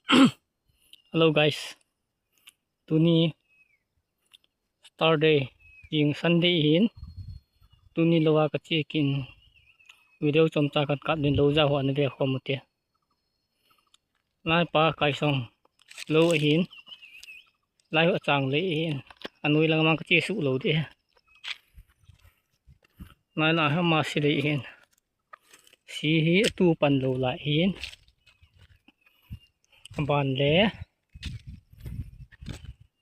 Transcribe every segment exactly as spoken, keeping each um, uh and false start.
Hello guys. Tuni Saturday, jing Sunday hin. Tuni lou a kache kit in video chomcha kan kap ding, lou jao ho ana ve khom ute. Lai pa kaisong lou ahin. Lai ho achang le ahin. Anoi lang mang kache suh lou ding. Lai la ha ma si le ahin. Si hi atu pan lou lai hin. Aban le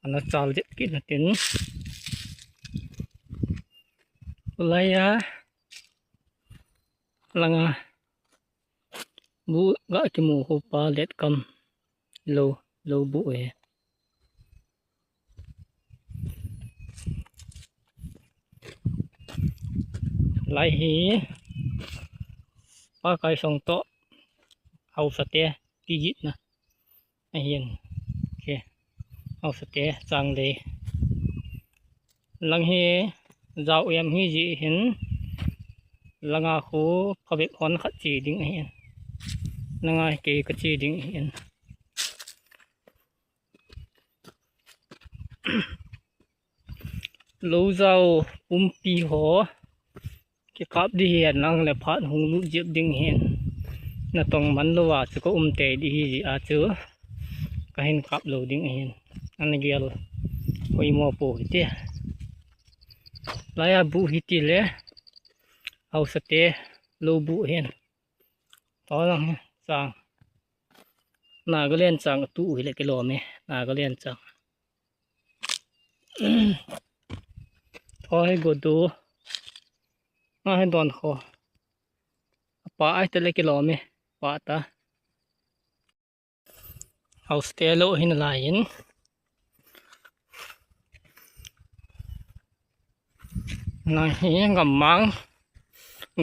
ana chal jet kit na tin. Lai a langa bu ga kimu ho pa let kam lou, lou bu e. Lai hi pa kaisong to haosa te kijih na ahin. Okay. Haosa te chang le. Lang hi jao em hi ji hin. Langa khu phabek hon khat che ding ahin. Langa kei kache ding ahin. Lou jao umpi ho kikap ding hi, nang le phat hung lut jep ding hin. Natong man lou a chu ka um tei ding hi ji a chu kahin kap lou ding ahin. Ana gel hoi mo po hite. Lai a bu hiti le haosa te lou bu hin. To lang hi chang. Nagaland chang tu hi le kilom e. Nagaland chang. Tho hi go do. Nga hi don kho. Pa ai te le kilom e. Pa ta. Haosa te lou hin lai in. Nang hi gammang,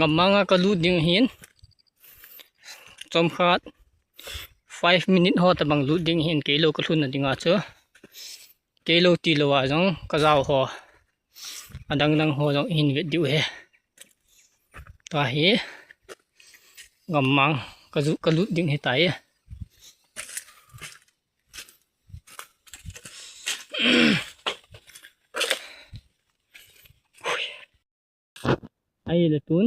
gammang a ka lut ding hin. Chomkhat five minute ho tabang lut ding hin, kei lou ka lhun na ding a chu. Kei lou ti lou a jong ka jao ho, adang dang ho jong hin vet diu he. Tahi gammang ka ju, ka lut ding hi tai. Ahile tun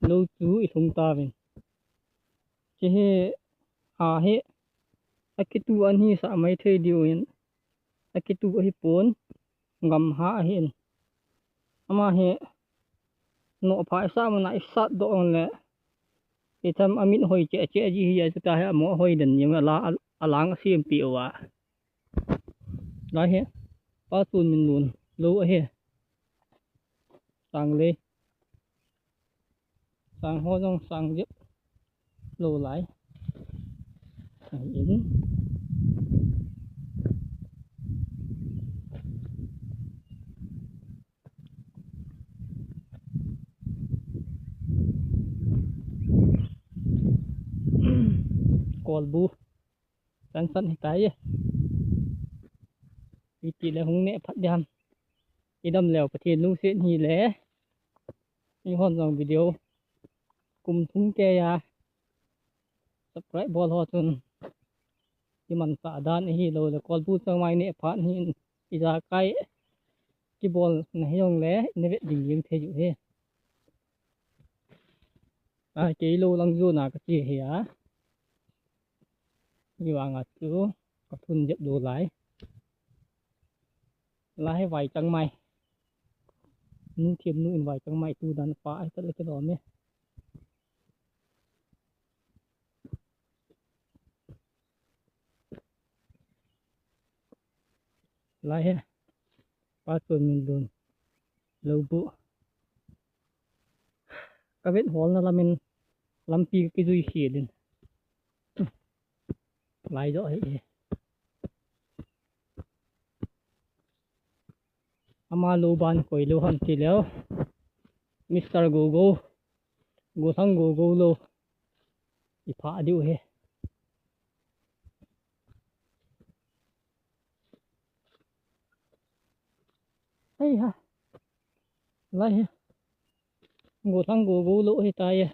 lou chu i lhung tauvin. Hiche hi, a hi, akitu ahi sah mai thei diu in, akitu ahi pon, gam ha ahin. Ama hi, noh pha i sah mana i sat doh on le, i tham amit hoi che che ji hi a, chuta hi amo hoi den jing a la, a, alang a siam pi uva. Lai hi, pa tun min lun lou ahi. Sang le. Sang ho jong sang jep lou lai. Sang in. Kolbu. San san hi tai e. Iti le hung neh phat ding ham. I dam leu Pathen lungset hile. Eihon jong video kum thum keiya subscribe bol ho chun kimanchah dan ahilou le kolbu changmai neh phat hin ijakai kibol na hijongle ina vet ding jeng thei u hi. A, kei lou lang jona kache hi a. Hivanga chu ka thun jep lou lai. Lai hi vai changmai. Nu themnu in vai changmai tu dan pa ai tat le kilom e. Lai hi. Pa tun min lun. Lou bu. Ka vet hol na lamin lampi kijui khel in. Lai jo hi. Ama lou ban koi lou ham ti leu. Mister Gogo. Gothang Gogo lou. I pha diu hi. Hei ha. Lai hi. Gothang Gogo lou hi tai e.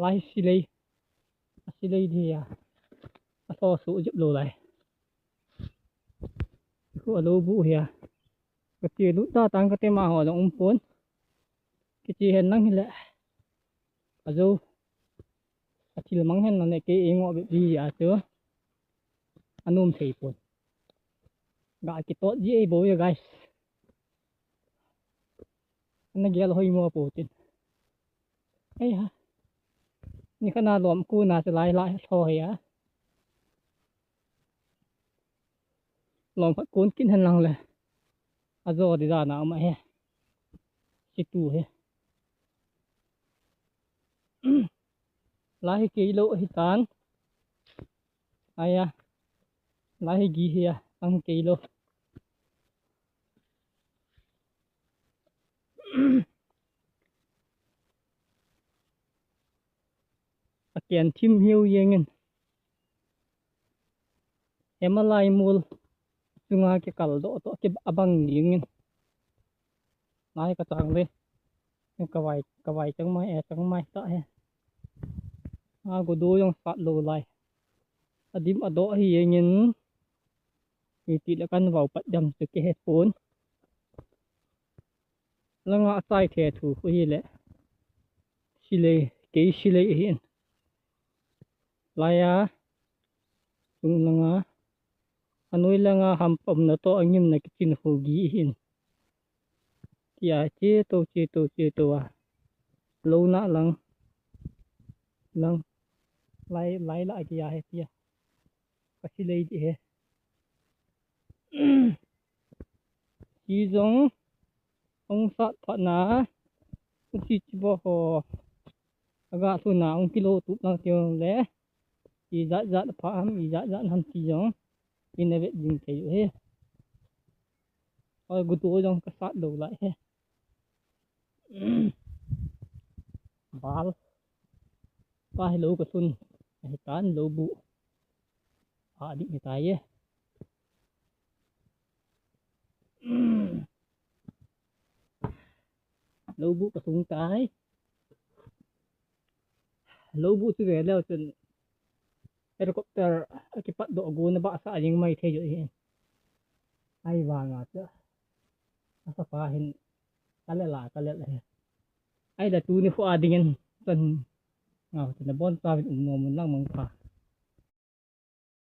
Lai silei. Silei dia. Aso su jep lou lai. Khu alou bu hia. Ka ti lu ta tang ka te ma ho jong um pon. Kichi hen lang hile. Ajo. Athil mang hen lang le kei ingo be bi a chu. Anum thei pon. Ga kitot ji ei bo ya, guys. Ana gel hoi mo po tin. Ei ha. Ni khana lom ku na se lai lai tho he a. Lom khat kun kin hen lang le. Ajo di da na ma he. Situ he. Lai hi kei lou hi tan. Aya. Lai hi gi hi a. Ang kei lou. Akian thim hiu jeng in. Hema lai mul chunga kikal doh toh ki abang jeng in. Nai ka chang le. Ka vai, ka vai chang mai, e chang mai ta he. A gu do jong sat lou lai. Adim adoh hi jeng in. Iti le kan vau pat jam chu kihe pon. Langa achai the thu khu hi le. Silei, kei silei ahin. Laiya, chung langa, anoi langa hampam na to angim na kichin hu gi ahin. Tia che to, che to, che to a. Lou na lang, lang, lai, lai la kia he tia. Ka silei di he. Hi jong, ong sat phat na, ong si chi bo ho. Aga thu na, ong kilo tup lang tiu le. I jat jat pha ham, i jat jat ham chi jong. I na vet jing thei u he. Oi, gu tu jong ka sat lou lai he. Bal. Pa hi lou ka sun. Hi tan lou bu. A di ni tai ye. Lou bu ka sung tai. Lou bu chu ve leu chun helicopter akipat doh gu na ba sa jing mai thei jo hi. Ai vang a chu. Asa pa hin ka le la, ka le la he. Ai la tu ni khu a ding in chan. Nga chu na bon sa vin um nom mun lang mang pha.